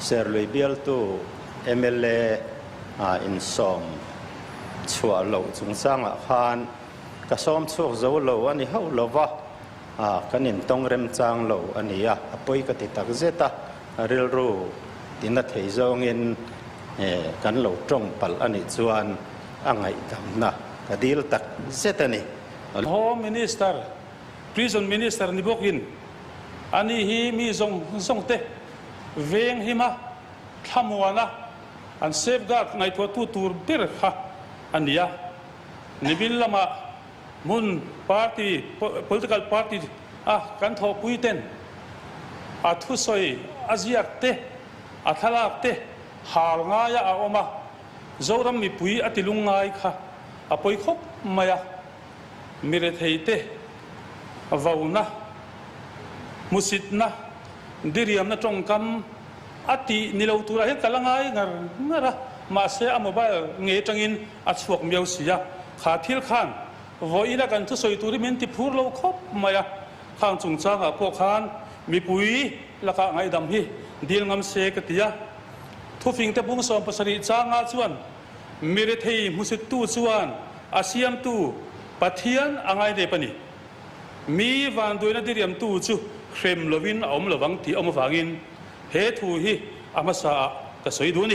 Serlui bialtu mla insawm chhuah loh chungchangah khan ka sawm chhuak zo lo a ni hauh lo va, kan intawng remchang lo a ni a, a pawi ka ti tak zet a, rilru tina thei zawngin kan lo tawng palh a nih chuan a ngaihdamna ka dil tak zet a ni. Home Minister, Prison Minister ni bawkin Ani hi mi zawng zawng te veng hima thlamuana an safeguard ngaihtuahtu tur ber kha a ni a. Nimin lamah hmun party, political party a kan thawhpui ten a thusawi a ziak te, a thlalak te hal ngaia a awm a, Zoram mipui a ti lungngai kha a pawi khawp mai a. Mi rethei te vauna, hmusitna, diriamna tawngkam a tih ni lo turah hian ka la ngai ngar ngar a, mahse a mobile ngei atangin a chhuak miau si a, kha thil khan vawiina kan thusawi tur hi min ti phur lo khawp mai a, khang chungchangah pawh khan mipui lakah ngaihdam hi dil ngam se ka ti a, thufingte bung 70 changah chuan Mi rethei hmusittu chuan a siamtu Pathian a ngainep a ni. Mi vanduaina diriamtu chu hrem lovin a awm lovang tih a awm avangin he thu hi a hmasaah ka sawi duh a ni.